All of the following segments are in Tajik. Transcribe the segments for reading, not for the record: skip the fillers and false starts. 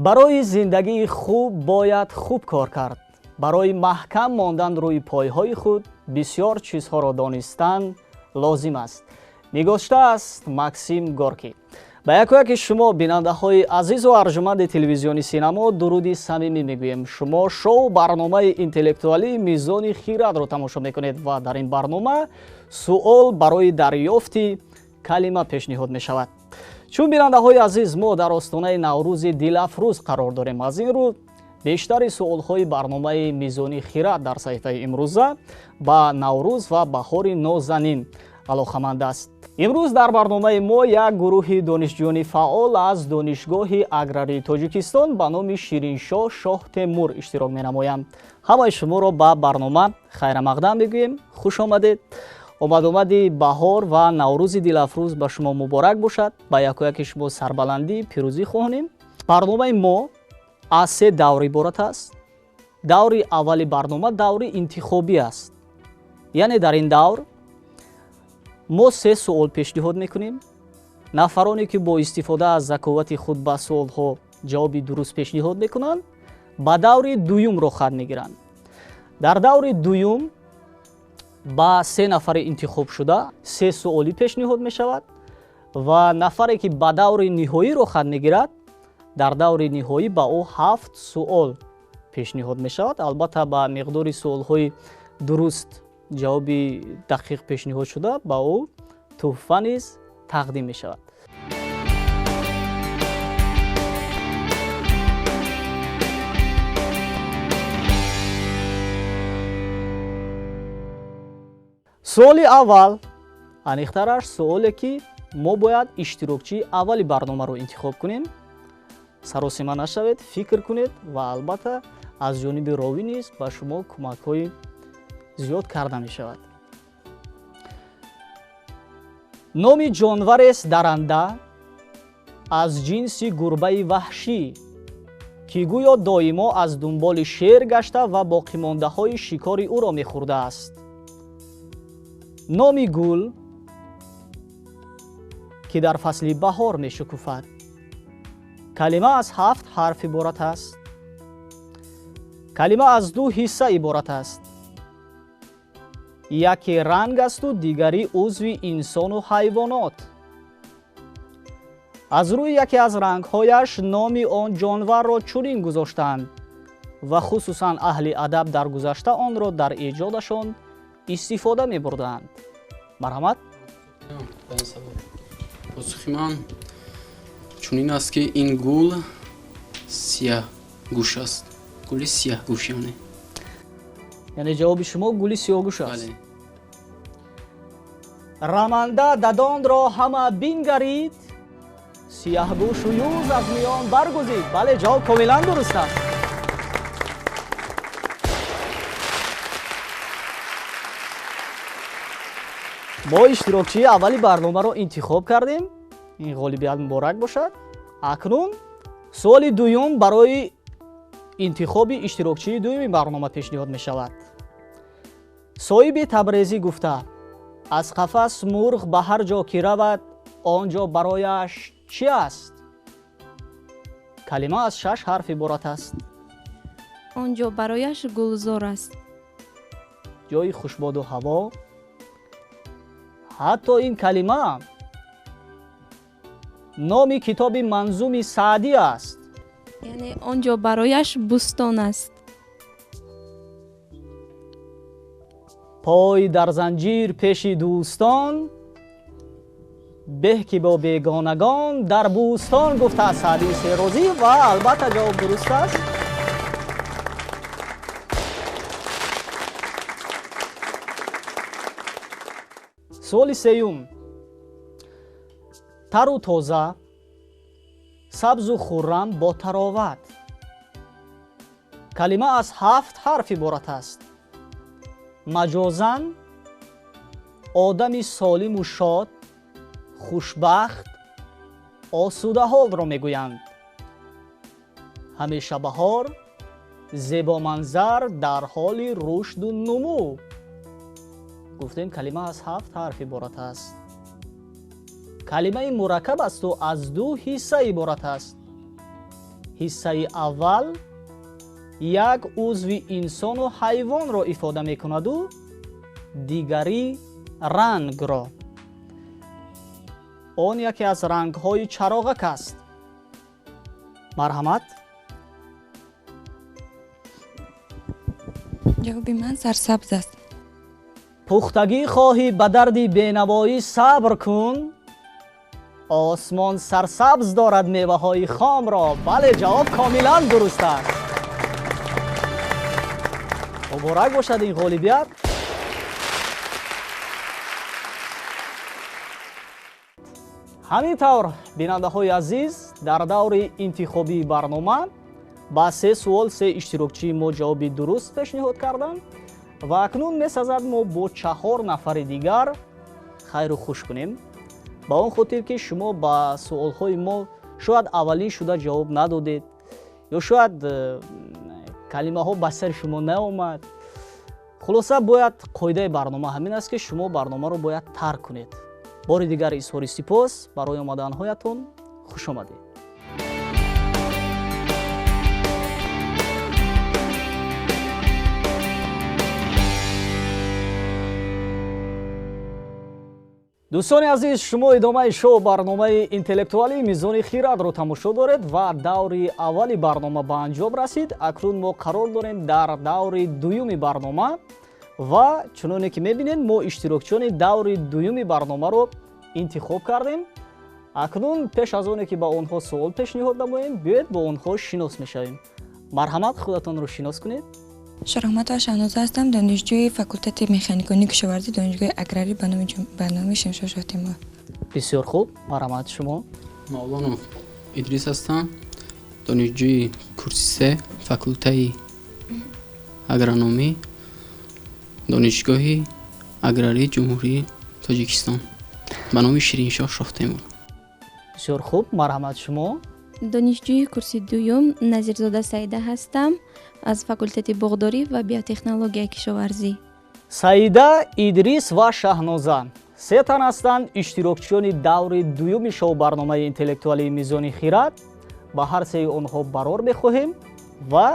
Барои зиндагии хуб бояд хуб кор кард. Барои маҳкам мондан рӯи пойҳои худ бисёр чизҳоро донистан лозим аст. Нигоштааст Максим Горкий. Ба якояки шумо бинандаҳои азизу арҷуманди телевизиони Синамо дуруди самимӣ мегӯем. Шумо шоу барномаи интеллектуалии Мизони хирадро тамошо мекунед ва дар ин барнома суол барои дарёфти калима пешниҳод мешавад. Чун бинандаҳои азиз, мо дар остонаи Наврӯзи дилафрӯз қарор дорем. Аз ин рӯ бештари суолҳои барномаи Мизони хирад дар саҳифаи имрӯза ба Наврӯз ва баҳори нозанин алоқаманд аст. Имрӯз дар барномаи мо як гурӯҳи донишҷӯёни фаъол аз Донишгоҳи аграрии Тоҷикистон ба номи Шириншоҳ Шоҳтемур иштирок менамоянд. Ҳамаи шуморо ба барнома хайрамақдам мегӯем. Хуш омадед. Омадомади баҳор ва Наврӯзи дилафрӯз ба шумо муборак бошад. Ба якояки шумо сарбаландӣ, пирӯзӣ хоҳонем. Барномаи мо аз се давр иборат аст. Даври аввали барнома даври интихобӣ аст. Яъне дар ин давр мо се суол пешниҳод мекунем. Нафароне ки бо истифода аз заковати худ ба суолҳо ҷавоби дуруст пешниҳод мекунанд, ба даври дуюм роҳхат мегиранд. Дар даври дуюм ба се нафари интихобшуда се суолӣ пешниҳод мешавад ва нафаре ки ба даври ниҳоӣ роҳхат мегирад, дар даври ниҳоӣ ба ӯ 7 суол пешниҳод мешавад. Албатта, ба миқдори суолҳои дуруст ҷавоби дақиқ пешниҳод шуда ба ӯ тӯҳфа низ тақдим мешавад. Суоли аввал, аниқтараш суоле ки мо бояд иштирокчии аввали барномаро интихоб кунем. Саросима нашавед, фикр кунед ва албатта аз ҷониби ровӣ низ ба шумо кӯмакҳои зиёд карда мешавад. Номи ҷонварест даранда аз ҷинси гурбаи ваҳшӣ, ки гӯё доимо аз дунболи шер гашта ва боқимондаҳои шикори ӯро мехӯрдааст. Номи гул, ки дар фасли баҳор мешукуфад. Калима аз 7 ҳарф иборат аст. Калима аз 2 ҳисса иборат аст. Яке ранг асту дигари узви инсону ҳайвонот. Аз рӯи яке аз рангҳояш номи он ҷонварро чунин гузоштанд ва хусусан аҳли адаб дар гузашта онро дар эҷодашон истифода мебурданд. Марҳамат. Посухи ман чунин аст, ки ин гул сияҳгӯш аст. Гули сияҳгӯш яъне. Яъне ҷавоби шумо гули сиёҳгӯш аст. Раманда дадонро ҳама бингарид, сияҳгӯшу юз аз миён баргузид. Бале, ҷавоб комилан дуруст аст. Мо иштирокчии аввали барномаро интихоб кардем. Ин ғолибият муборак бошад. Акнун суоли дуюм барои интихоби иштирокчии дуюми барнома пешниҳод мешавад. Соҳиби Табрезӣ гуфта: аз қафас мурғ ба ҳар ҷо ки равад, он ҷо барояш чӣ аст? Калима аз 6 ҳарф иборат аст. Он ҷо барояш гулзор аст. Ҷои хушбоду ҳаво. Ҳатто ин калима номи китоби манзуми Саъдӣ аст. Яъне он ҷо барояш бӯстон аст. Пой дар занҷир пеши дӯстон, беҳ ки бо бегонагон дар бӯстон, гуфтааст Саъдии Шерозӣ ва албатта ҷавоб дуруст аст. Суоли сеюм. Тару тоза, сабзу хуррам бо тароват. Калима аз 7 ҳарф иборат аст. Маҷозан одами солиму шод, хушбахт, осудаҳолро мегӯянд. Ҳамеша баҳор, зебоманзар дар ҳоли рушду нумӯ. Гуфтем калима аз 7 ҳарф иборат аст. Калимаи мураккаб асту аз 2 ҳисса иборат аст. Ҳиссаи аввал як узви инсону ҳайвонро ифода мекунаду дигари рангро. Он яке аз рангҳои чароғак аст. Марҳамат. Ҷавоби ман сарсабз аст. Пухтагӣ хоҳӣ ба дарди бенавоӣ сабр кун. Осмон сарсабз дорад меваҳои хомро. Бале, ҷавоб комилан дуруст аст. Муборак бошад ин ғолибият. Ҳамин тавр, бинандаҳои азиз, дар даври интихобии барнома ба се суол се иштирокчии мо ҷавоби дуруст пешниҳод карданд ва акнун месазад мо бо 4 нафари дигар хайру хуш кунем. Ба он хотир ки шумо ба суолҳои мо шояд аввалин шуда ҷавоб надодед ё шояд калимаҳо ба сари шумо наомад. Хулоса, бояд қоидаи барнома ҳамин аст, ки шумо барномаро бояд тарк кунед. Бори дигар изҳори сипос барои омаданҳоятон. Хуш омадед. Дӯстони азиз, шумо идомаи шоу барномаи интеллектуалии Мизони Хирадро тамошо доред ва даври аввали барнома ба анҷом расид. Акнун мо қарор дорем дар даври дуюми барнома ва чуноне ки мебинед, мо иштирокчиёни даври дуюми барномаро интихоб кардем. Акнун пеш аз оне ки ба онҳо суол пешниҳод намоем, биёед бо онҳо шинос мешавем. Марҳамат, худатонро шинос кунед. Шароҳматова Шаҳноза ҳастам, донишҷӯи факултети механикони кишоварзӣ донишгоҳи аграрӣ ба номи Шамшод Шоҳтемур. Бисёр хуб, марҳамат шумо. Мавлонов Идрис ҳастам, донишҷӯи курси 3 факултаи агрономӣ донишгоҳи аграрии Ҷумҳурии Тоҷикистон ба номи Шириншоҳ Шоҳтемур. Бисёр хуб, марҳамат шумо. Донишҷӯи курси дуюм Назирзода Саида ҳастам, аз факултети боғдорӣ ва биотехнологияи кишоварзӣ. Саида, Идрис ва Шаҳноза се тан ҳастанд иштирокчиёни даври дуюми шоу-барномаи интеллектуалии Мизони Хирад. Ба ҳар сеи онҳо барор мехоҳем ва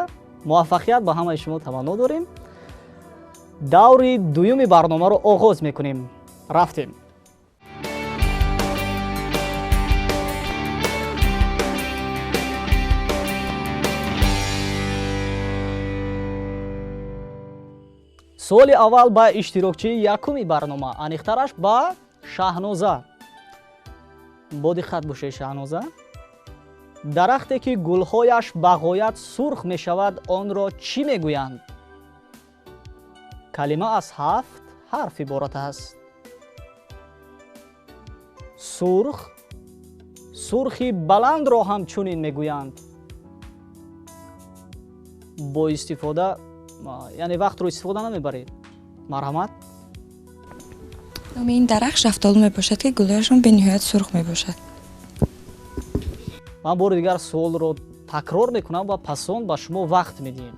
муваффақият ба ҳамаи шумо таманно дорем. Даври дуюми барномаро оғоз мекунем. Рафтем. Суоли аввал ба иштирокчии якуми барнома, аниқтараш ба Шаҳноза. Бо диққат бошед, Шаҳноза. Дарахте ки гулҳояш ба ғоят сурх мешавад, онро чӣ мегӯянд? Калима аз 7 ҳарф иборат аст. Сурх, сурхи баландро ҳамчунин мегӯянд. Бо истифода, яъне вақтро истифода намебаред. Марҳамат. Номи ин дарахт шафтолу мебошад, ки гулҳояшон бениҳоят сурх мебошад. Ман бори дигар суолро такрор мекунам ва пас он ба шумо вақт медиҳем.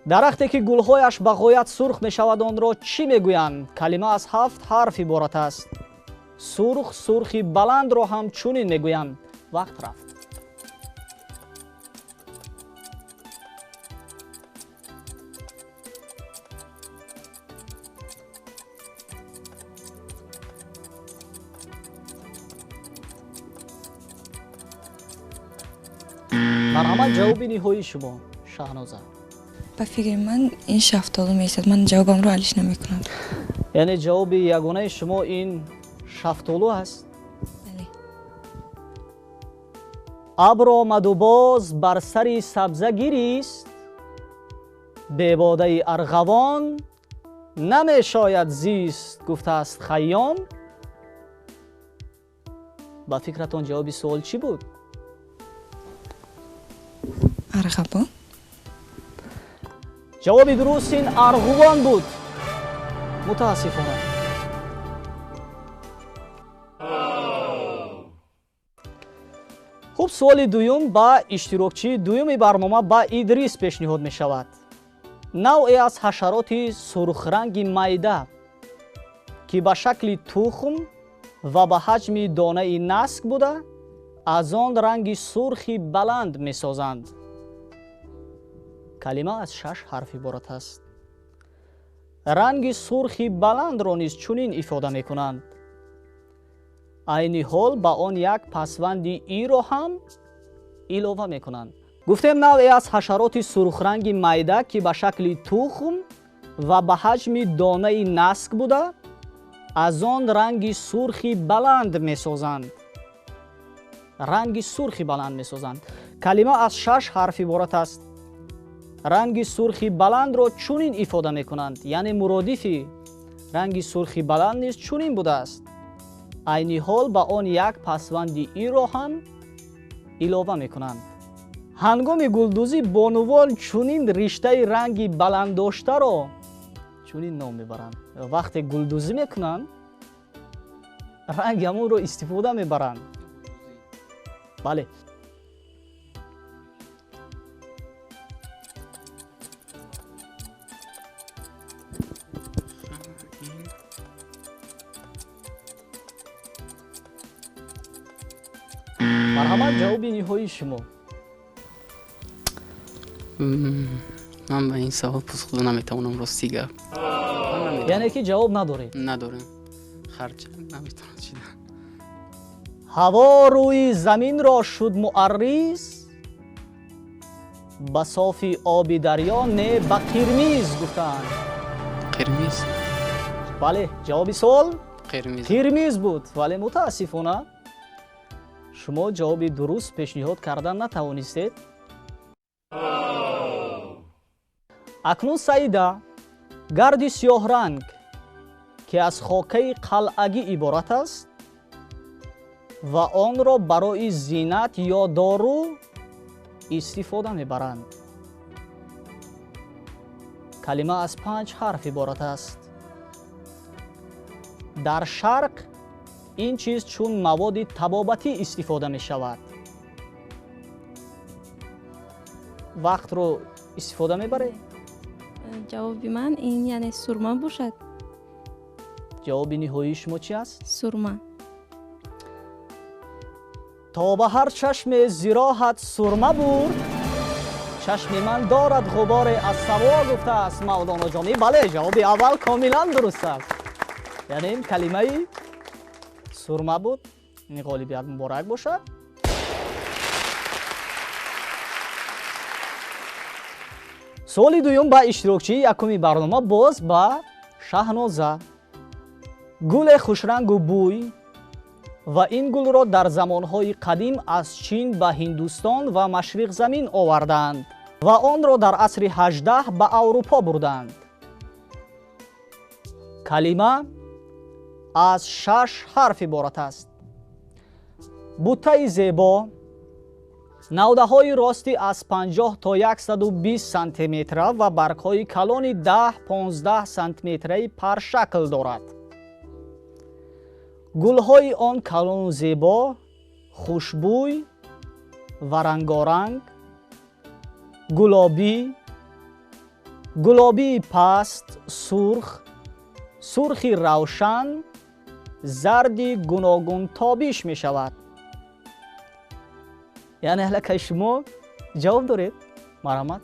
Дарахте ки гулҳояш ба ғоят сурх мешавад, онро чӣ мегӯянд? Калима аз 7 ҳарф иборат аст. Сурх, сурхи баландро ҳамчунин мегӯянд. Вақт рафт. Марҳамат, ҷавоби ниҳоии шумо, Шаҳноза. Ба фикри ман ин шафтолу меистад. Ман ҷавобамро алиш намекунам. Яъне ҷавоби ягонаи шумо ин шафтолу аст? Бале. Абр омаду боз бар сари сабза гирист, бебодаи арғавон намешояд зист, гуфтааст Хайём. Ба фикратон ҷавоби суол чӣ буд? Арғавон. Ҷавоби дуруст ин арғувон буд. Мутаассифона. Хуб, суоли дуюм ба иштирокчии дуюми барнома ба Идрис пешниҳод мешавад. Навъе аз ҳашароти сурхранги майда, ки ба шакли тухм ва ба ҳаҷми донаи наск буда, Аз он ранги сурхи баланд месозанд. Калима аз 6 ҳарф иборат аст. Ранги сурхи баландро низ чунин ифода мекунанд. Айни ҳол ба он як пасванди иро ҳам илова мекунанд. Гуфтем навъе аз ҳашароти сурхранги майда, ки ба шакли тухм ва ба ҳаҷми донаи наск буда, аз он ранги сурхи баланд месозанд. Ранги сурхи баланд месозанд. Калима аз 6 ҳарф иборат аст. Ранги сурхи баландро чунин ифода мекунанд, яъне муродифи ранги сурхи баланд низ чунин будааст. Айни ҳол ба он як пасванди иро ҳам илова мекунанд. Ҳангоми гулдӯзӣ бонувон чунин риштаи ранги баланддоштаро чунин ном мебаранд. Вақте гулдӯзӣ мекунанд, ранги ҳамонро истифода мебаранд. Бале. Марҳамат, ҷавоби ниҳоии шумо. Ман ба ин савол посух дода наметавонам, рости гап. Яъне ки ҷавоб надоред? Надорем. Харчанд наметавонам чида. Ҳаво рӯи заминро шуд муарриз, ба софи оби дарё не ба қирмиз гуфтаанд. Қирмиз? Бале, ҷавоби суол қирмиз. Қирмиз буд, вале мутаассифона шумо ҷавоби дуруст пешниҳод кардан натавонистед. Акнун Саида, гарди сиёҳранг, ки аз хокаи қалъагӣ иборат аст ва онро барои зинат ё дору истифода мебаранд. Калима аз 5 ҳарф иборат аст. Дар шарқ ин чиз чун маводи табобатӣ истифода мешавад. Вақтро истифода мебаред? Ҷавоби ман ин яъне сурма бошад. Ҷавоби ниҳоии шумо чи аст? Сурма. То ба ҳар чашме зироҳат сурма бурд, чашми ман дорад ғуборе аз саво, гуфтааст Мавлоно Ҷомӣ. Бале, ҷавоби аввал комилан дуруст аст. Яъне ин калимаи сурма буд. Ин ғолибият муборак бошад. Суоли дуюм ба иштирокчии якуми барнома боз ба Шаҳноза. Гуле хушрангу бӯй ва ин гулро дар замонҳои қадим аз Чин ба Ҳиндустон ва Машриқзамин оварданд ва онро дар асри 18 ба Аврупо бурданд. Калима аз 6 ҳарф иборат аст. Буттаи зебо, навдаҳои рости аз 50 то 120 сантиметра ва баргҳои калони 10-15 сантиметраи паршакл дорад. Гулҳои он калону зебо, хушбӯй ва рангоранг, гулобӣ, гулобии паст, сурх, сурхи равшан, зарди гуногунтобиш мешавад. Яъне аллакай шумо ҷавоб доред? Марҳамат.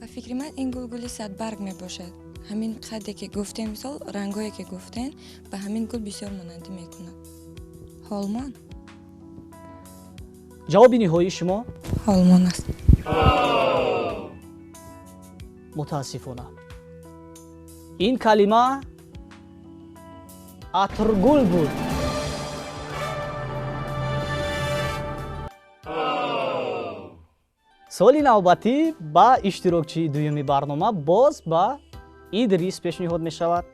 Ба фикри ман ин гул гули садбарг мебошад. Ҳамин қадде ки гуфтем, мисол рангҳое ки гуфтем, ба ҳамин гул бисёр монандӣ мекунад. Ҳолмон. Ҷавоби ниҳоии шумо? Ҳолмон аст. Мутаассифона ин калима атргул буд. Суоли навбатӣ ба иштирокчии дуюми барнома боз ба Идрис пешниҳод мешавад.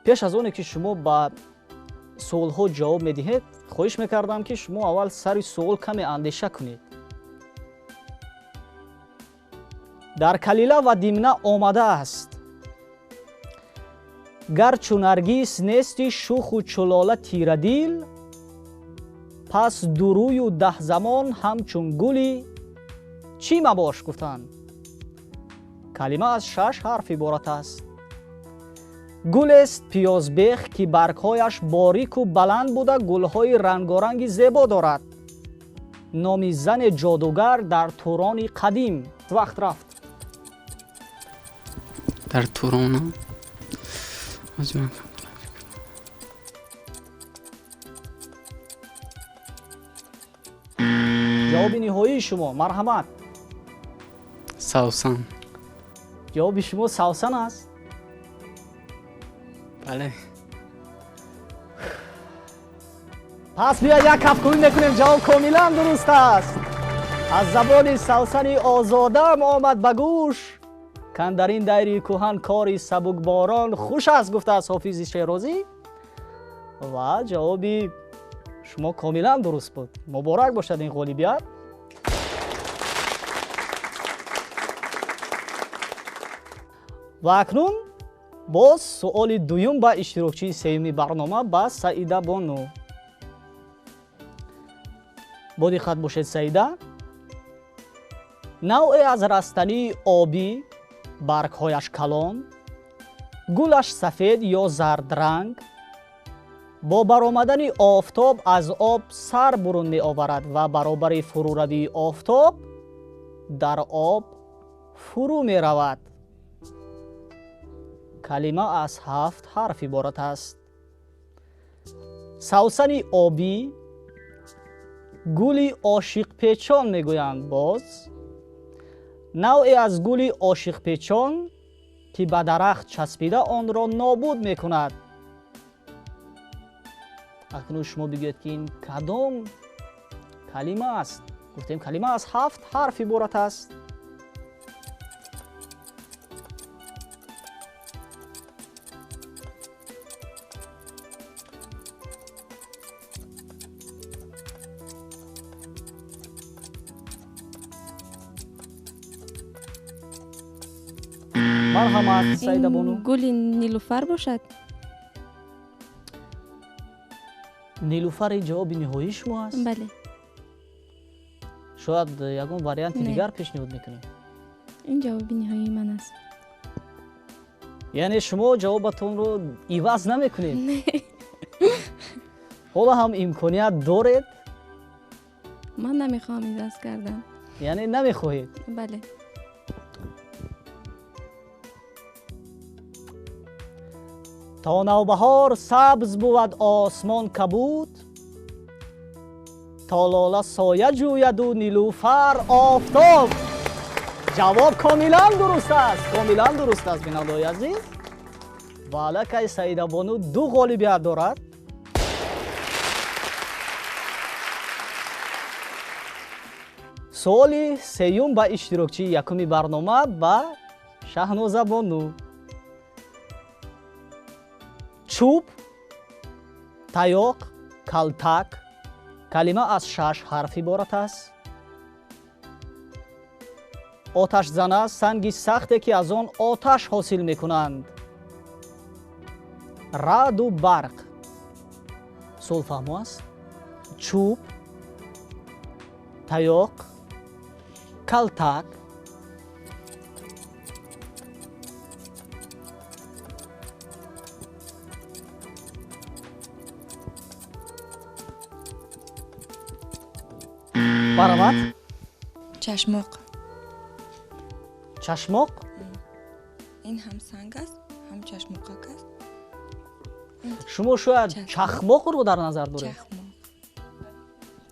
Пеш аз оне ки шумо ба суолҳо ҷавоб медиҳед, хоҳиш мекардам, ки шумо аввал сари суол каме андеша кунед. Дар Калила ва Димна омадааст: гарчу наргис нести шуху чулола тирадил, пас дурӯю даҳзамон ҳамчун гули чӣ мабош, гуфтанд. Калима аз 6 ҳарф иборат аст. Гулест пиёзбех, ки баргҳояш борику баланд буда, гулҳои рангоранги зебо дорад. Номи зане ҷодугар дар Турони қадим. Вақт рафт. Дар Турон. Ҷавоби ниҳоии шумо, марҳамат. Савсан. Ҷавоби шумо савсан аст? Бале. Пас биёед як кафкӯбӣ мекунем. Ҷавоб комилан дуруст аст. Аз забони савсани озодам омад ба гӯш, кан дар ин дайри кӯҳан кори сабукборон хуш аст, гуфтааст Ҳофизи Шерозӣ. Ва ҷавоби шумо комилан дуруст буд. Муборак бошад ин ғолибият. Ва акнун боз суоли дуюм ба иштирокчии сеюми барнома, ба Саида Бону. Бо диққат бошед, Саида. Навъе аз растании обӣ, баргҳояш калон, гулаш сафед ё зардранг, бо баромадани офтоб аз об сар бурун меоварад ва баробари фурӯравии офтоб дар об фурӯ меравад. Калима аз 7 ҳарф иборат аст. Савсани обӣ, гули ошиқпечон мегӯянд. Боз навъе аз гули ошиқпечон, ки ба дарахт часпида онро нобуд мекунад. Акнун шумо бигӯед, ки ин кадом калима аст? Гуфтем, калима аз 7 ҳарф иборат аст. Марҳамат, Саида Бону. Гули нилуфар бошад? Нилуфар ҷавоби ниҳоии шумо аст? Бале. Шояд ягон варианти дигар пешниҳод мекунед? Ин ҷавоби ниҳоии ман аст. Яъне шумо ҷавобатонро иваз намекунед? Не. Ҳоло ҳам имконият доред? Ман намехоҳам иваз кардан. Яъне намехоҳед? Бале. То навбаҳор сабз бувад осмон кабуд, то лола соя ҷӯяду нилуфар офтоб. Ҷавоб комилан дуруст аст, комилан дуруст аст, бинандои азиз. Ва аллакай Саида Бону 2 ғолибият дорад. Суоли сеюм ба иштирокчии якуми барнома, ба Шаҳноза Бону. Чӯб, таёқ, калтак. Калима аз 6 ҳарф иборат аст. Оташзана, санги сахте, ки аз он оташ ҳосил мекунанд. Раъду барқ. Суол фаҳмо аст? Чӯб, таёқ, калтак. Баромад? Чашмоқ. Чашмоқ? Ин ҳам санг аст, ҳам чашмоқак аст. Шумо шояд чахмоқро дар назар доред? Чахмоқ.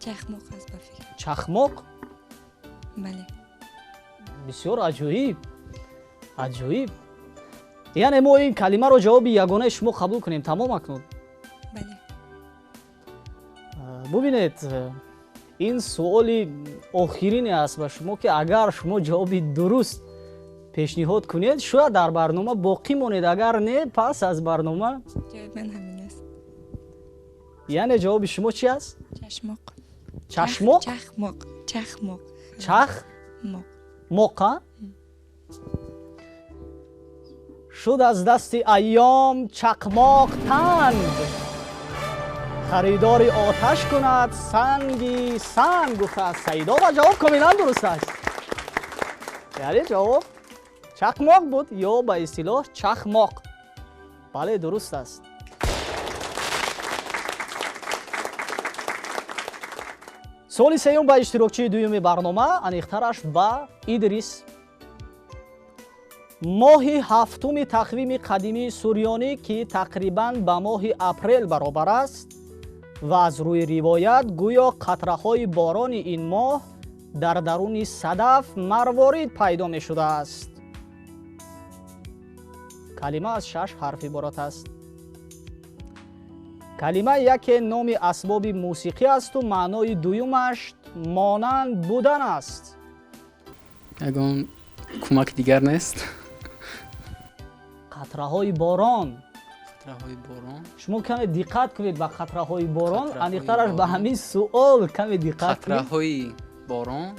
Чахмоқ аст ба фикр. Чахмоқ? Бале. Бисёр аҷоиб. Аҷоиб. Яъне мо ин калимаро ҷавоби ягонаи шумо қабул кунем, тамом акнун? Бале. Бубинед, ин суоли охирине аст ба шумо, ки агар шумо ҷавоби дуруст пешниҳод кунед, шояд дар барнома боқӣ монед, агар не, пас аз барнома. Ҷавоби ман ҳамин аст. Яъне ҷавоби шумо чи аст? Чашмоқ. Чашмоқ? Чахмоқ. Чахмоқ. Чах? Моқ. Моқа? Шуд аз дасти айём чақмоқ танг, харидори оташ кунад санги санг, гуфтааст Саидо ва ҷавоб комилан дуруст аст. Яъне ҷавоб чақмоқ буд ё ба истилоҳ чахмоқ. Бале, дуруст аст. Суоли сеюм ба иштирокчии дуюми барнома, аниқтараш ба Идрис. Моҳи ҳафтуми тақвими қадимии сурёнӣ, ки тақрибан ба моҳи апрел баробар аст ва аз рӯи ривоят гӯё қатраҳои борони ин моҳ дар даруни садаф марворид пайдо мешудааст. Калима аз 6 ҳарф иборат аст. Калима яке номи асбоби мусиқӣ асту маънои дуюмаш монанд будан аст. Ягон кӯмак дигар нест? Қатраҳои борон. Қатраҳои борон. Шумо каме диққат кунед ба қатраҳои борон, аниқтараш ба ҳамин суол каме диққат кунед. Қатраҳои борон.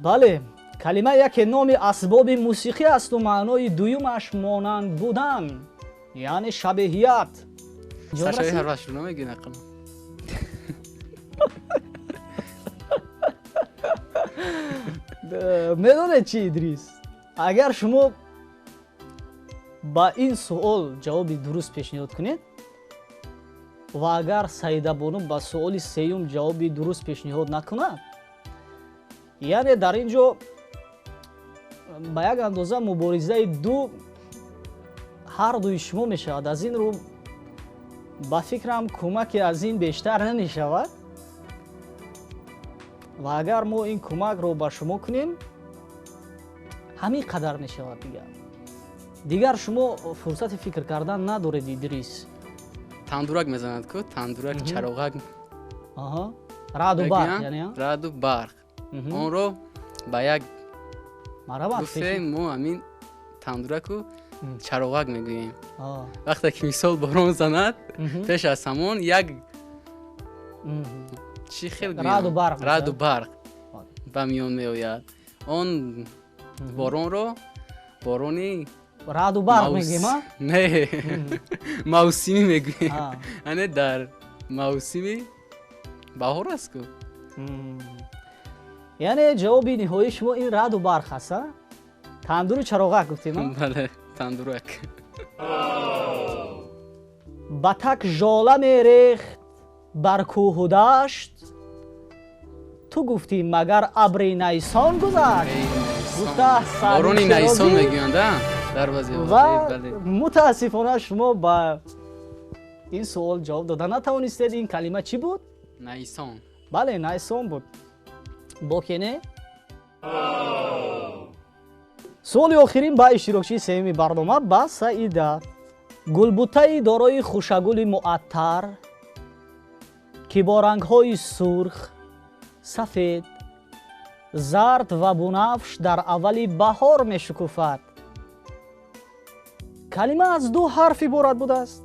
Бале, калима яке номи асбоби мусиқӣ асту маънои дуюмаш монанд будан, яъне шабеҳият. Сашаи ҳарфашро намегӯед ақл. Медонед чи, Идрис? Агар шумо ба ин суол ҷавоби дуруст пешниҳод кунед ва агар Саидабону ба суоли сеюм ҷавоби дуруст пешниҳод накунад, яъне дар ин ҷо ба як андоза муборизаи ду ҳар дуи шумо мешавад. Аз ин рӯ ба фикрам кӯмаке аз ин бештар намешавад ва агар мо ин кӯмакро ба шумо кунем, ҳамин қадар мешавад. Дигар шумо фурсати фикр кардан надоред, Идрис. Тандурак мезанад ку, тандурак, чароғак. Раъду барқ, яъне? Раъду барқ. Онро ба як гуфтем мо ҳамин тандураку чароғак мегӯем. Вақте ки мисол борон занад, пеш аз ҳамон як чӣ хел гӯям? Раъду барқ ба миён меояд. Он боронро борони раъду барқ мегӯем, а? Не, мавсимӣ мегӯем. Яъне дар мавсими баҳор аст ку. Яъне ҷавоби ниҳоии шумо ин раъду барқ аст, а? Тандуру чароғак гуфтем, а? Бале, тандурак. Ба так жола мерехт бар кӯҳу дашт, ту гуфтӣ магар абри найсон гузашт. Борони найсон мегӯянд, а? Дар баъзе ва мутаассифона шумо ба ин суол ҷавоб дода натавонистед. Ин калима чӣ буд? Найсон. Бале, найсон буд. Боке не? Суоли охирин ба иштирокчии сеюми барнома, ба Саида. Гулбутаи дорои хушагули муаттар, ки бо рангҳои сурх, сафед, зард ва бунафш дар аввали баҳор мешукуфад. Калима аз 2 ҳарф иборат будааст.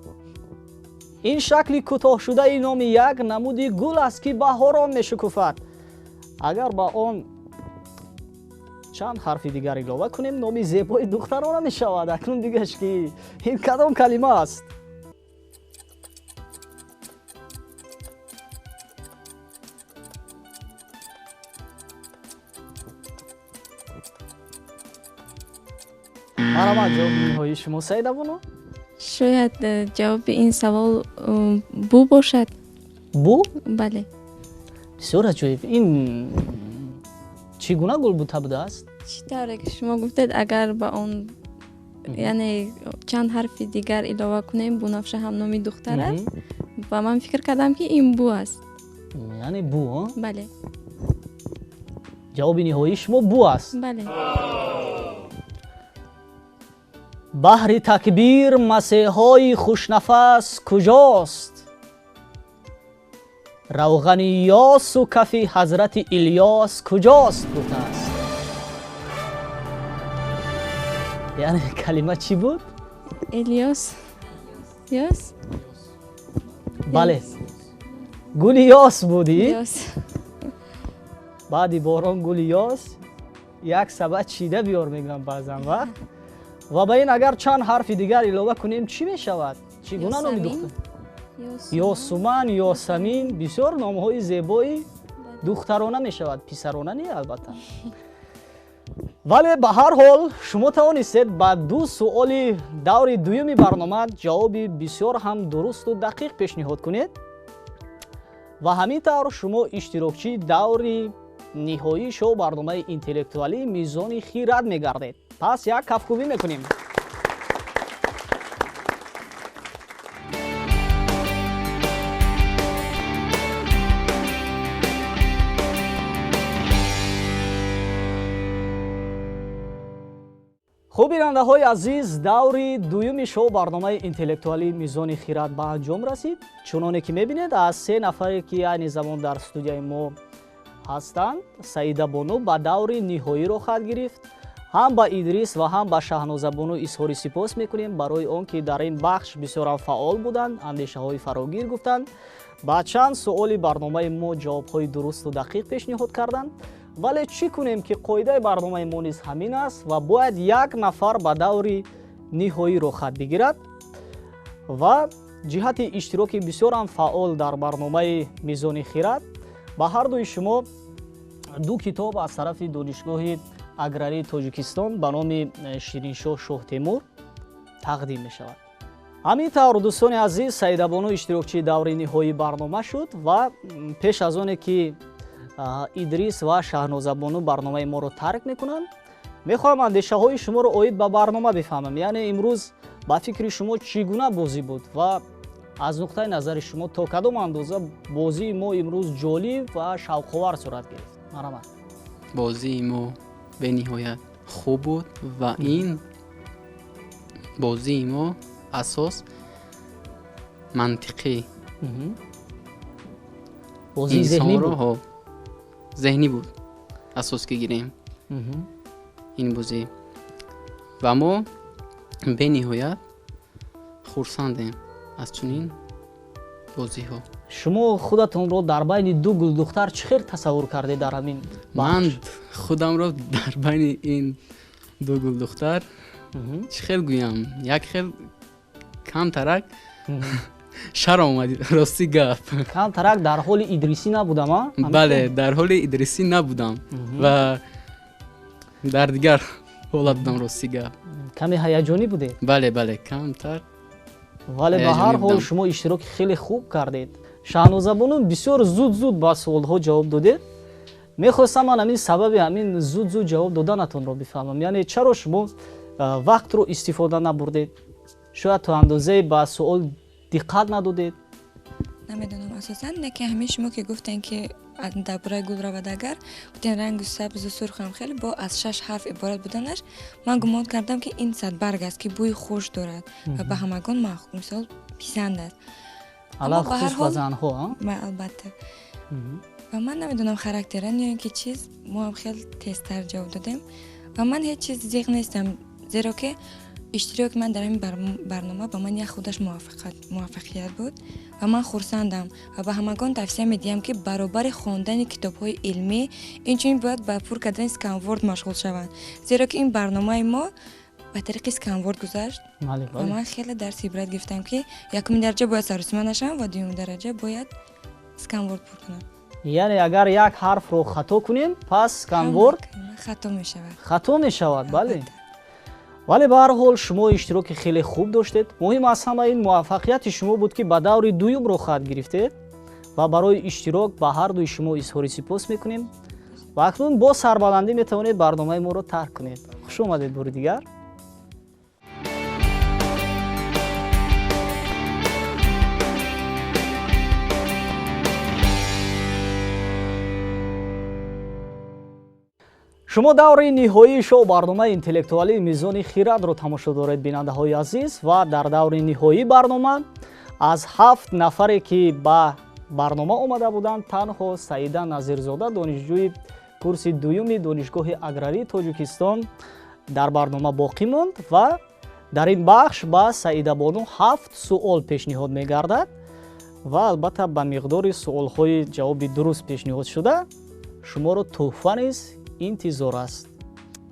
Ин шакли кӯтоҳшудаи номи як намуди гул аст, ки баҳорон мешукуфад. Агар ба он чанд ҳарфи дигар илова кунем, номи зебои духтарона мешавад. Акнун дигаш ки ин кадом калима аст? Марҳамат, ҷавоби ниҳоии шумо, Саидабону? Шояд ҷавоби ин савол бу бошад. Бу? Бале. Бисёр аҷоиб. Ин чӣ гуна гулбута будааст? Чӣ тавре ки шумо гуфтед, агар ба он яъне чанд ҳарфи дигар илова кунем, бунафша ҳам номи духтар аст ва ман фикр кардам, ки ин бу аст. Яъне бу, а? Бале. Ҷавоби ниҳоии шумо бу аст? Бале. Баҳри такбир масеҳои хушнафас куҷост? Равғани ёсу кафи ҳазрати Илёс куҷост? Гуфтааст. Яъне калима чӣ буд? Элиёс. Ёс? Бале. Гули ёс буди? Ёс. Баъди борон гули ёс як сабад чида биёр мегӯям баъзан вақт. Ва ба ин агар чанд ҳарфи дигар илова кунем, чӣ мешавад? Чӣ гуна номи духтар? Ёсуман, Ёсамин, бисёр номҳои зебои духтарона мешавад, писарона не албатта. Вале ба ҳар ҳол шумо тавонистед ба ду суоли даври дуюми барнома ҷавоби бисёр ҳам дурусту дақиқ пешниҳод кунед ва ҳамин тавр шумо иштирокчии даври ниҳоии шоу барномаи интеллектуалии Мизони хирад мегардед. Пас як кафкӯбӣ мекунем. Хуб, бинандаҳои азиз, даври дуюми шоу барномаи интеллектуалии Мизони хирад ба анҷом расид. Чуноне ки мебинед, аз се нафаре ки айни замон дар студияи мо ҳастанд, Саидабону ба даври ниҳоӣ роҳхат гирифт. Ҳам ба Идрис ва ҳам ба Шаҳнозабону изҳори сипос мекунем барои он ки дар ин бахш бисёрам фаъол буданд, андешаҳои фарогир гуфтанд, ба чанд суоли барномаи мо ҷавобҳои дурусту дақиқ пешниҳод карданд. Вале чӣ кунем ки қоидаи барномаи мо низ ҳамин аст ва бояд як нафар ба даври ниҳоӣ роҳхат бигирад ва ҷиҳати иштироки бисёрам фаъол дар барномаи Мизони хирад ба ҳар дуи шумо ду китоб аз тарафи Донишгоҳи аграрии Тоҷикистон ба номи Шириншоҳ Шоҳтемур тақдим мешавад. Ҳамин тавр, дӯстони азиз, Саидабону иштирокчии даври ниҳоии барнома шуд ва пеш аз оне ки Идрис ва Шаҳнозабону барномаи моро тарк мекунанд, мехоҳам андешаҳои шуморо оид ба барнома бифаҳмам. Яъне имрӯз ба фикри шумо чӣ гуна бозӣ буд ва аз нуқтаи назари шумо то кадом андоза бозии мо имрӯз ҷолиб ва шавқовар сурат гирифт? Марҳамат. Бозии мо бениҳоят хуб буд ва ин бозии мо асос мантиқӣ, бозии зеҳнӣ буд. Зеҳнӣ буд асос ки гирем ин бозӣ ва мо бениҳоят хурсандем аз чунин бозиҳо. Шумо худатонро дар байни ду гулдухтар чӣ хел тасаввур кардед дар ҳамин бахш? Ман худамро дар байни ин ду гулдухтар чӣ хел гӯям, як хел камтарак шарм омад, рости гап. Камтарак дар ҳоли идрисӣ набудам, а? Бале, дар ҳоли идрисӣ набудам ва дар дигар ҳолат будам, рости гап. Каме ҳаяҷонӣ будед? Бале, бале, камтар. Вале ба ҳар ҳол шумо иштироки хеле хуб кардед. Шаҳнозабону, бисёр зуд-зуд ба суолҳо ҷавоб додед. Мехостам ман ҳамин сабаби ҳамин зуд-зуд ҷавоб доданатонро бифаҳмам. Яъне чаро шумо вақтро истифода набурдед? Шояд то андозае ба суол диққат надодед? Намедонам асосан, не ки ҳамин шумо ки гуфтен ки дар бораи гул равад, агар гуфтен рангу сабзу сурхам хеле бо аз 6 ҳарф иборат буданаш, ман гумон кардам ки ин садбарг аст ки бӯи хуш дорад ва ба ҳамагон мисол писанд аст. Алалхусус ба занҳо, албатта. Ва ман намедонам характеран ё ин ки чиз, мо ҳам хеле тезтар ҷавоб додем ва ман ҳеҷ чиз зиқ нестам, зеро ки иштироки ман дар ҳамин барнома ба ман як худаш муваффақият буд ва ман хурсандам ва ба ҳамагон тавсия медиҳам ки баробари хондани китобҳои илмӣ инчунин бояд ба пур кардани сканворд машғул шаванд, зеро ки ин барномаи мо ба тариқи сканворд гузашт ва ман хеле дарси ибрат гирифтам ки якумин дараҷа бояд сарусима нашавам ва дуюмин дараҷа бояд сканворд пур кунам. Яъне агар як ҳарфро хато кунем, пас сканворд хато мешавад. Хато мешавад, бале. Вале ба ҳар ҳол шумо иштироки хеле хуб доштед. Муҳим аз ҳама ин муваффақияти шумо буд ки ба даври дуюм роҳхат гирифтед ва барои иштирок ба ҳар дуи шумо изҳори сипос мекунем ва акнун бо сарбаландӣ метавонед барномаи моро тарк кунед. Хуш омадед бори дигар. Шумо даври ниҳоии шоу барномаи интеллектуалии Мизони хирадро тамошо доред, бинандаҳои азиз, ва дар даври ниҳоии барнома аз 7 нафаре ки ба барнома омада буданд, танҳо Саида Назирзода, донишҷӯи курси дуюми Донишгоҳи аграрии Тоҷикистон, дар барнома боқӣ монд ва дар ин бахш ба Саидабону 7 суол пешниҳод мегардад ва албатта ба миқдори суолҳои ҷавоби дуруст пешниҳод шуда шуморо тӯҳфа низ интизор аст.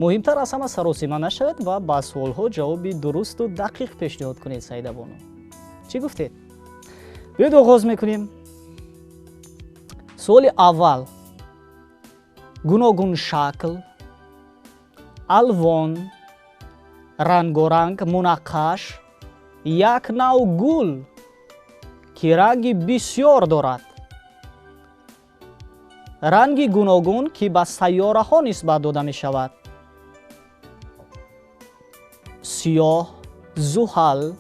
Муҳимтар аз ҳама саросима нашавед ва ба суолҳо ҷавоби дурусту дақиқ пешниҳод кунед. Саидабону, чӣ гуфтед? Биёед оғоз мекунем. Суоли аввал: гуногуншакл, Алвон, рангоранг, мунаққаш, як нав гул, ки ранги бисёр дорад. Ранги гуногун, ки ба сайёраҳо нисбат дода мешавад. Сиёҳ, зуҳал,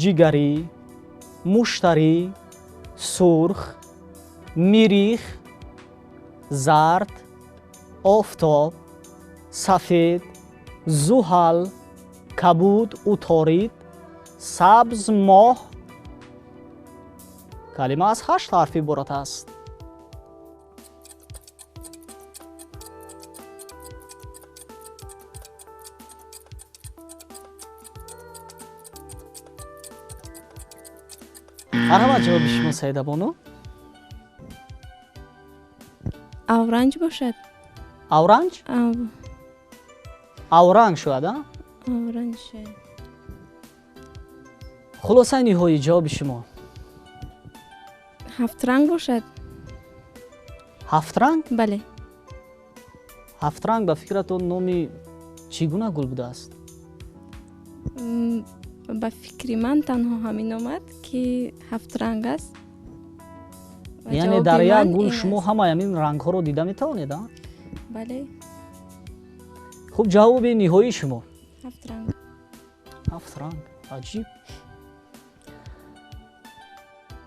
ҷигарӣ, муштарӣ, сурх, мирих, зард, офтоб, сафед, зуҳал, кабуд, уторид, сабз, моҳ. Калима аз 8 ҳарф иборат аст. Марҳамат, ҷавоби шумо, Саидабону? Авранҷ бошад. Авранҷ? Авранг шояд, а? Авранҷ шояд. Хулосаи ниҳоӣ ҷавоби шумо? Ҳафтранг бошад. Ҳафтранг? Бале. Ҳафтранг ба фикратон номи чӣ гуна гул будааст? Ба фикри ман танҳо ҳамин омад, ки ҳафтранг аст. Яъне дар як гул шумо ҳамаи ҳамин рангҳоро дида метавонед, а? Бале. Хуб, ҷавоби ниҳоии шумо? Ҳафтранг. Ҳафтранг. Аҷиб.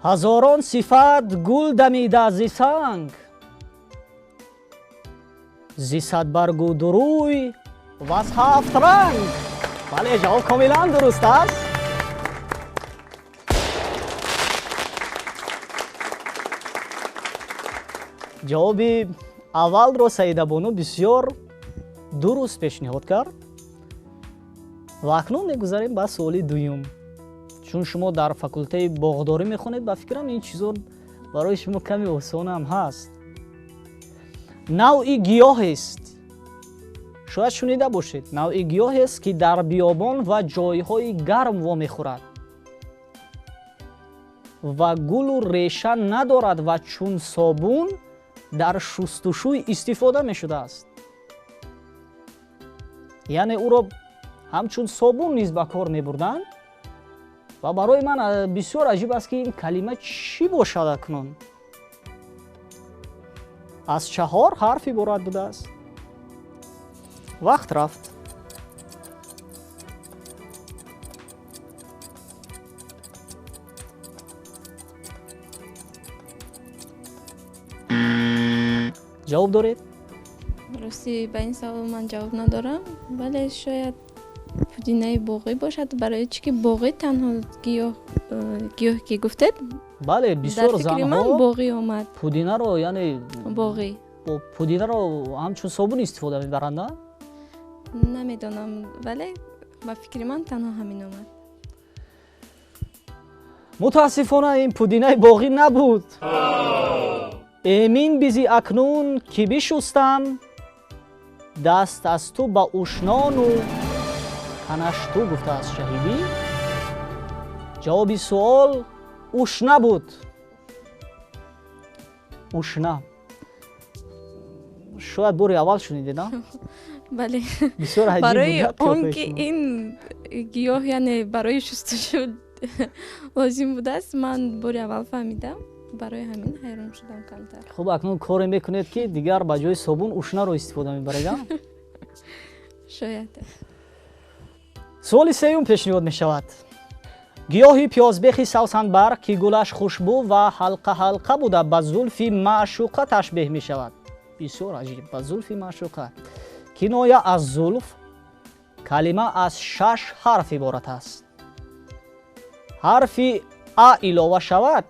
Ҳазорон сифат гул дамида зи санг, зи садбаргу дурӯй ваз ҳафт ранг. Бале, ҷавоб комилан дуруст аст. Ҷавоби аввалро Саидабону бисёр дуруст пешниҳод кард. Ва акнун мегузарем ба суоли дуюм. Чун шумо дар факултаи боғдорӣ мехонед, ба фикрам ин чизо барои шумо каме осонам ҳаст. Навъи гиёҳест, шояд шунида бошед, навъи гиёҳест, ки дар биёбон ва ҷойҳои гарм вомехӯрад ва гулу реша надорад ва чун собун дар шустушӯй истифода мешудааст. Яъне ӯро ҳамчун собун низ ба кор мебурданд. Ва барои ман бисёр аҷиб аст, ки ин калима чӣ бошад акнун? Аз 4 ҳарф иборат будааст. Вақт рафт. Ҷавоб доред? Рости ба ин савол ман ҷавоб надорам, вале шояд пудинаи боғӣ бошад, барои чӣ ки боғӣ танҳо гиёҳ ки гуфтед. Бале, бисёр занҳо боғӣ омад. Пудинаро, яъне боғӣ. Пудинаро ҳамчун собун истифода мебаранд, а? Намедонам, вале ба фикри ман танҳо ҳамин омад. Мутаассифона ин пудинаи боғӣ набуд. Эмин бизи акнун ки бишустам, даст аз ту ба ушнону танашту, гуфтааст шаҳидӣ. Ҷавоби суол ушна буд. Ушна. Шояд бори аввал шунидед, а? Бале. Бисёр аҷиб. Барои он ки ин гиёҳ, яъне барои шустушӯ лозим будааст, ман бори аввал фаҳмидам. Барои ҳамин ҳайрон шудам камтар. Хуб, акнун коре мекунед, ки дигар ба ҷои собун ушнаро истифода мебаред, а? Шояд. Суоли сеюм пешниҳод мешавад. Гиёҳи пиёзбехи савсанбарг, ки гулаш хушбӯ ва ҳалқа-ҳалқа буда, ба зулфи маъшуқа ташбеҳ мешавад. Бисёр аҷиб, ба зулфи маъшуқа. Киноя аз зулф, калима аз 6 ҳарф иборат аст. Ҳарфи а илова шавад,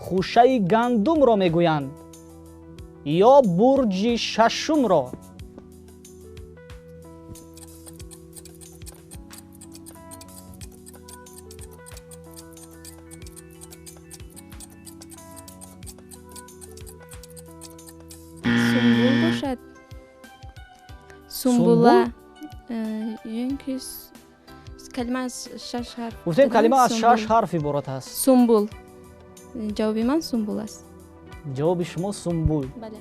хушаи гандумро мегӯянд ё бурҷи шашумро. Сумбул бошад. Сумбула. Ё калима аз 6 ҳарф. Гуфтем калима аз 6 ҳарф иборат аст. Сумбул. Ҷавоби ман сумбул аст. Ҷавоби шумо сумбул. Бале.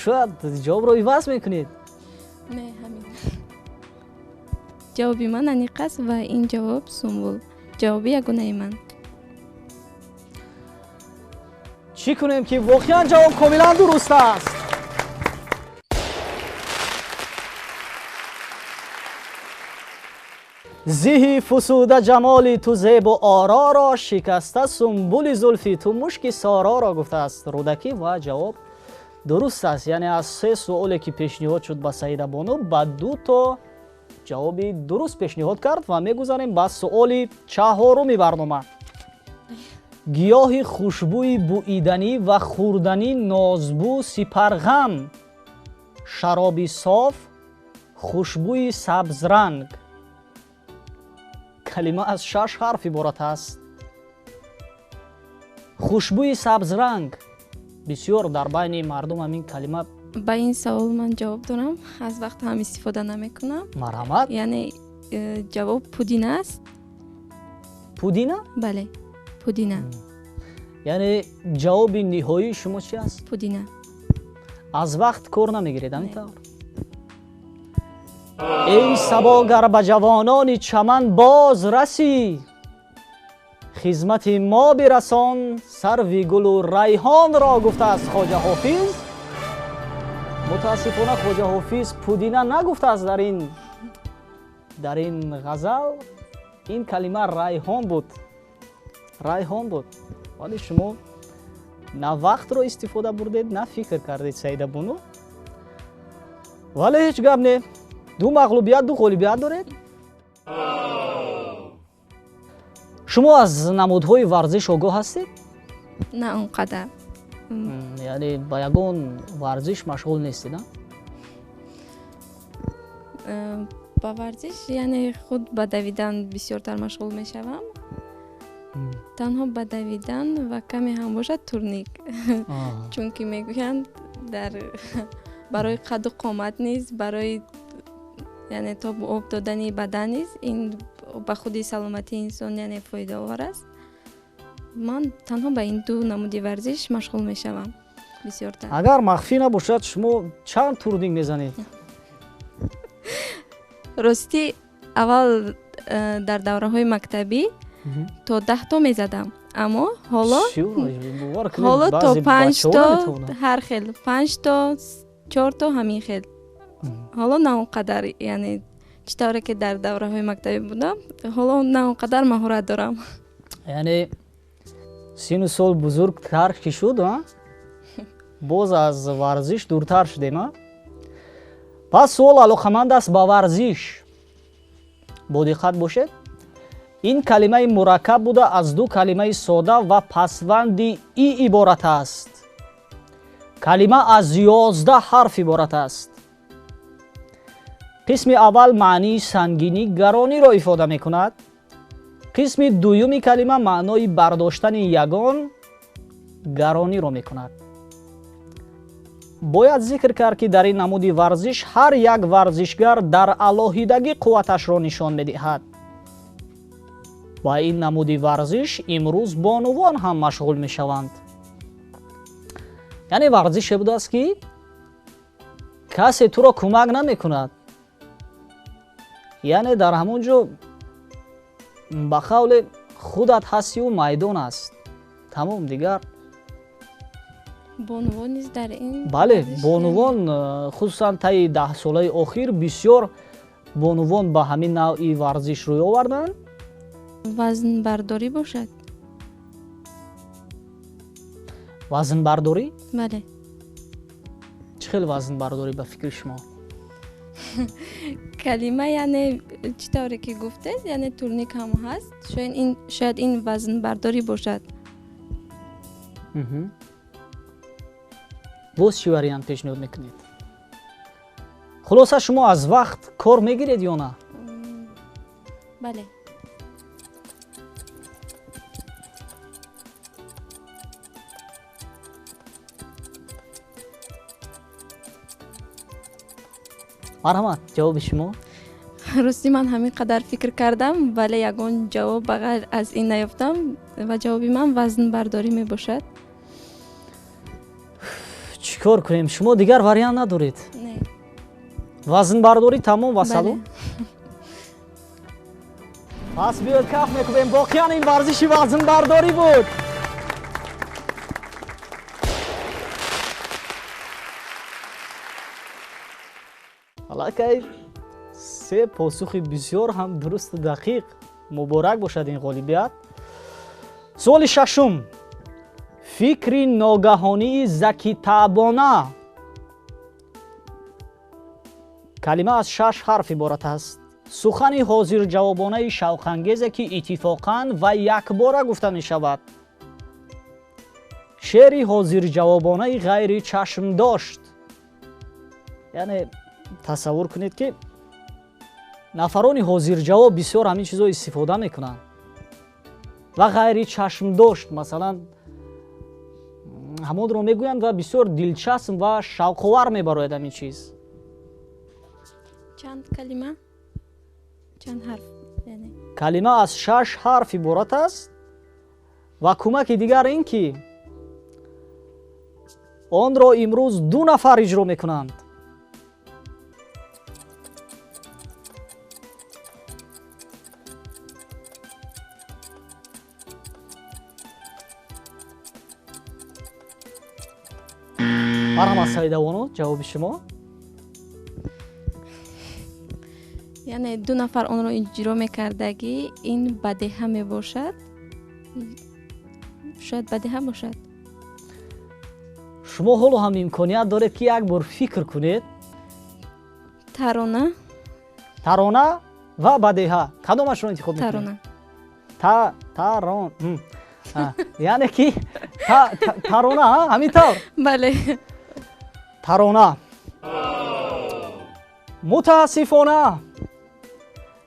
Шояд ҷавобро иваз мекунед? Не, ҳамин. Ҷавоби ман аниқ аст ва ин ҷавоб сумбул. Ҷавоби ягонаи ман. Чӣ кунем ки воқеан ҷавоб комилан дуруст аст. Зиҳи фусуда ҷамоли ту зебу ороро, шикаста сумбули зулфи ту мушки сороро, гуфтааст Рӯдакӣ ва ҷавоб дуруст аст. Яъне аз се суоле ки пешниҳод шуд ба Саидабону, ба ду то ҷавоби дуруст пешниҳод кард ва мегузарем ба суоли чаҳоруми барнома. Гиёҳи хушбӯи буиданӣ ва хӯрданӣ нозбӯ сипарғам, шароби соф, хушбӯи сабзранг. Калима аз 6 ҳарф иборат аст. Хушбӯи сабзранг бисёр дар байни мардум ҳамин калима. Ба ин савол ман ҷавоб дорам, аз вақт ҳам истифода намекунам. Марҳамат. Яъне ҷавоб пудина аст. Пудина? Бале, пудина. Яъне ҷавоби ниҳоии шумо чи аст? Пудина. Аз вақт кор намегиред, ҳамин тавр? Эй сабо, гар ба ҷавонони чаман боз расӣ, хизмати мо бирасон сарви гулу райҳонро, гуфтааст Хоҷа Ҳофиз. Мутаассифона Хоҷа Ҳофиз пудина нагуфтааст дар ин ғазал. Ин калима райҳон буд, райҳон буд. Вале шумо на вақтро истифода бурдед, на фикр кардед, Саидабону. Вале ҳеҷ гап не, ду мағлубият, ду ғолибият доред. Шумо аз намудҳои варзиш огоҳ ҳастед? На он қадар. Яъне ба ягон варзиш машғул нестед, а? Ба варзиш, яъне худ ба давидан бисёртар машғул мешавам. Танҳо ба давидан ва каме ҳам бошад турник. Чунки мегӯянд дар барои қаду қомат низ, барои яъне тобу об додани бадан низ ин ба худи саломатии инсон яъне фоидаовар аст. Ман танҳо ба ин ду намуди варзиш машғул мешавам бисёртар. Агар махфӣ набошад, шумо чанд турник мезанед? Ростӣ аввал дар давраҳои мактабӣ то 10 то мезадам, аммо ҳоло то 5 то, ҳар хел 5 то, 4 то, ҳамин хел. Ҳоло на он қадар, яъне чӣ тавре ки дар давраҳои мактабӣ будам, ҳоло на он қадар маҳорат дорам. Яъне сину сол бузургтар ки шуд, боз аз варзиш дуртар шудем, а? Пас суол алоқаманд аст ба варзиш. Бо диққат бошед. Ин калимаи мураккаб буда аз ду калимаи сода ва пасванди и иборат аст. Калима аз 11 ҳарф иборат аст. Қисми аввал маънии сангинӣ гарониро ифода мекунад. Қисми дуюми калима маънои бардоштани ягон гарониро мекунад. Бояд зикр кард, ки дар ин намуди варзиш ҳар як варзишгар дар алоҳидагӣ қувваташро нишон медиҳад. Ба ин намуди варзиш имрӯз бонувон ҳам машғул мешаванд. Яъне варзише будааст, ки касе туро кӯмак намекунад. Яъне дар ҳамон ҷо ба қавле худат ҳастиву майдон аст. Тамом, дигар. Бонувон низ дар ин? Бале, бонувон хусусан таи 10 солаи охир бисёр бонувон ба ҳамин навъи варзиш рӯй оварданд. Вазнбардорӣ бошад? Вазнбардорӣ? Бале. Чӣ хел вазнбардорӣ ба фикри шумо? Калима, яъне чӣ тавре ки гуфтед, яъне турник ҳам ҳаст, шояд ин вазнбардорӣ бошад. Боз чӣ вариант пешниҳод мекунед? Хулоса, шумо аз вақт кор мегиред ё на? Бале. Марҳамат, ҷавоби шумо? Ростӣ ман ҳамин қадар фикр кардам, вале ягон ҷавоб ба ғайр аз ин наёфтам ва ҷавоби ман вазнбардорӣ мебошад. Чӣ кор кунем? Шумо дигар вариант надоред? Не. Вазнбардорӣ тамом ва салом. Пас биёед каф мекунем. Воқеан ин варзиши вазнбардорӣ буд. Аллакай се посухи бисёр ҳам дурусту дақиқ. Муборак бошад ин ғолибият. Суоли шашум. Фикри ногаҳонии закитаъбона. Калима аз 6 ҳарф иборат аст. Сухани ҳозирҷавобонаи шавқангезе, ки иттифоқан ва якбора гуфта мешавад. Шеъри ҳозирҷавобонаи ғайричашмдошт. Яъне тасаввур кунед, ки нафарони ҳозирҷавоб бисёр ҳамин чизо истифода мекунанд ва ғайричашмдошт, масалан, ҳамонро мегӯянд ва бисёр дилчасп ва шавқовар мебарояд ҳамин чиз. Чанд калима? Чанд ҳарф? Яъне калима аз 6 ҳарф иборат аст ва кӯмаки дигар ин ки онро имрӯз 2 нафар иҷро мекунанд. Марҳамат, Саидабону, ҷавоби шумо. Яъне 2 нафар онро иҷро мекардагӣ, ин бадеҳа мебошад. Шояд бадеҳа бошад. Шумо ҳоло ҳам имконият доред, ки як бор фикр кунед. Тарона. Тарона ва бадеҳа. Кадомашро интихоб мекунед? Тарона. Тарон. Яъне ки тарона, ҳамин тавр? Бале. Тарона. Мутаассифона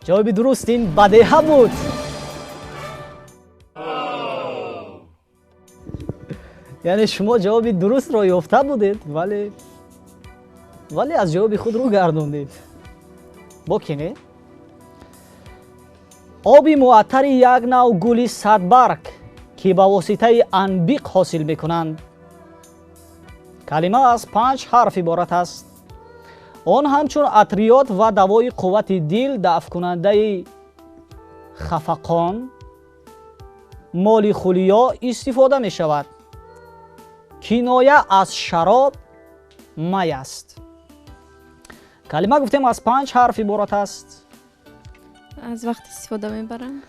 ҷавоби дуруст ин бадеҳа буд. Яъне шумо ҷавоби дурустро ёфта будед, вале аз ҷавоби худ рӯ гардондед. Боки не? Оби муаттари як нав гули садбарг, ки ба воситаи анбиқ ҳосил мекунанд. Калима аз 5 ҳарф иборат аст. Он ҳамчун атриёт ва давои қуввати дил, дафъкунандаи хафақон, моли хулиё истифода мешавад. Киноя аз шароб май аст. Калима гуфтем аз 5 ҳарф иборат аст. Аз вақт истифода мебарам.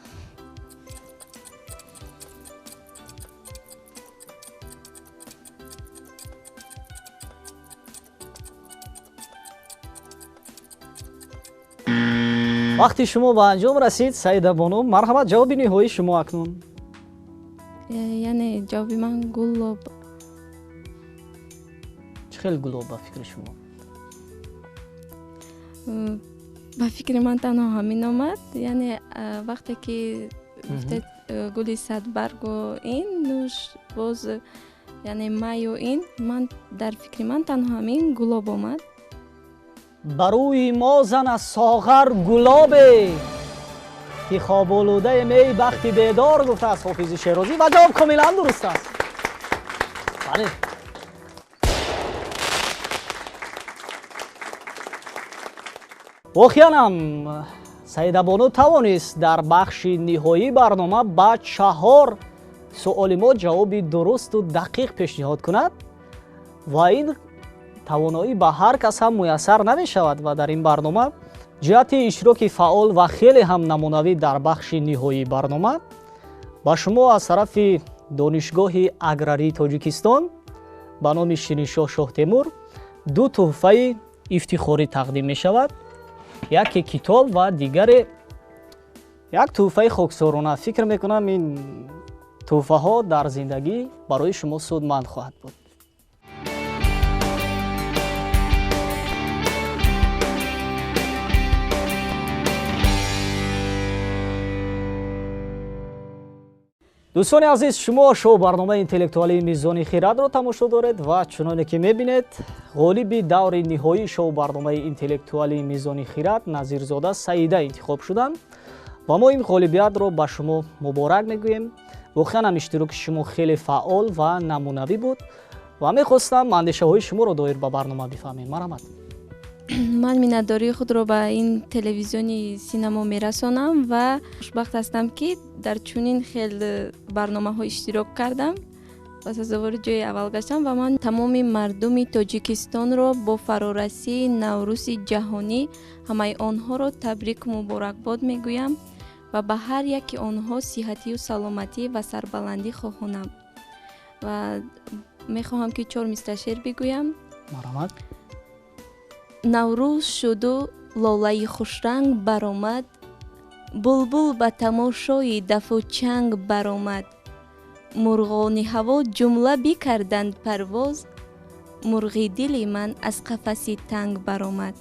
Вақти шумо ба анҷом расид, Саидабону, марҳамат, ҷавоби ниҳоии шумо акнун. Яъне ҷавоби ман гулоб. Чӣ хел гулоб ба фикри шумо? Ба фикри ман танҳо ҳамин омад. Яъне вақте ки гуфтед гули садбаргу ин нуш боз, яъне маю ин, ман дар фикри ман танҳо ҳамин гулоб омад. Ба рӯи мо зан аз соғар гулобе, ки хоболудаи мей бахти бедор, гуфтааст Ҳофизи Шерозӣ ва ҷавоб комилан дуруст аст. Бале. Воқеан ҳам Саидабону тавонист дар бахши ниҳоии барнома ба 4 суоли мо ҷавоби дурусту дақиқ пешниҳод кунад ва ин тавоноӣ ба ҳар кас ҳам муяссар намешавад ва дар ин барнома ҷиҳати иштироки фаъол ва хеле ҳам намунавӣ дар бахши ниҳоии барнома ба шумо аз тарафи Донишгоҳи аграрии Тоҷикистон ба номи Шириншоҳ Шоҳтемур 2 тӯҳфаи ифтихорӣ тақдим мешавад. Яке китоб ва дигаре як тӯҳфаи хоксорона. Фикр мекунам ин тӯҳфаҳо дар зиндагӣ барои шумо судманд хоҳад буд. Дӯстони азиз, шумо шоу барномаи интеллектуалии Мизони Хирадро тамошо доред ва чуноне ки мебинед, ғолиби даври ниҳоии шоу барномаи интеллектуалии Мизони Хирад Назирзода Саида интихоб шуданд ва мо ин ғолибиятро ба шумо муборак мегӯем. Воқеан ҳам иштироки шумо хеле фаъол ва намунавӣ буд ва мехостам андешаҳои шуморо доир ба барнома бифаҳмем. Марҳамат. Ман миннатдории худро ба ин телевизиони Синамо мерасонам ва хушбахт ҳастам, ки дар чунин хел барномаҳо иштирок кардам ва сазовори ҷои аввал гаштам. Ва ман тамоми мардуми Тоҷикистонро бо фарорасии Наврӯзи ҷаҳонӣ ҳамаи онҳоро табрику муборакбод мегӯям ва ба ҳар яки онҳо сиҳатию саломатӣ ва сарбаландӣ хоҳонам. Ва мехоҳам, ки чор мисра шеър бигӯям. Марҳамат. Наврӯз шуду лолаи хушранг баромад, булбул ба тамошои дафу чанг баромад, мурғони ҳаво ҷумла бикарданд парвоз, мурғи дили ман аз қафаси танг баромад.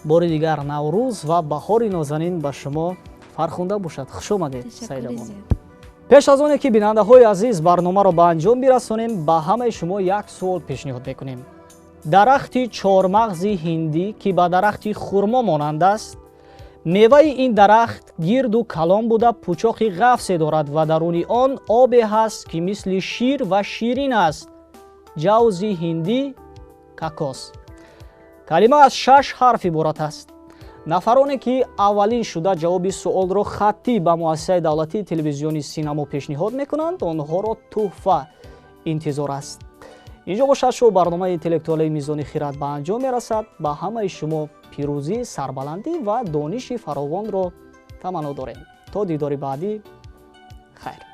Бори дигар Наврӯз ва баҳори нозанин ба шумо фархунда бошад. Хуш омадед, Саидабону. Пеш аз оне ки, бинандаҳои азиз, барномаро ба анҷом бирасонем, ба ҳамаи шумо як суол пешниҳод мекунем. Дарахти чормағзи ҳиндӣ, ки ба дарахти хурмо монанд аст, меваи ин дарахт гирду калон буда, пучоқи ғафсе дорад ва даруни он обе ҳаст, ки мисли шир ва ширин аст. Ҷавзи ҳиндӣ, кокос. Калима аз шаш ҳарф иборат аст. Нафароне ки аввалин шуда ҷавоби суолро хаттӣ ба муассисаи давлатии телевизиони Синамо пешниҳод мекунанд, онҳоро тӯҳфа интизор аст. Инҷо бошад, шоу барномаи интеллектуалии «Мизони хирад» ба анҷом мерасад. Ба ҳамаи шумо пирӯзӣ, сарбаландӣ ва дониши фаровонро таманно дорем. То дидори баъдӣ, хайр.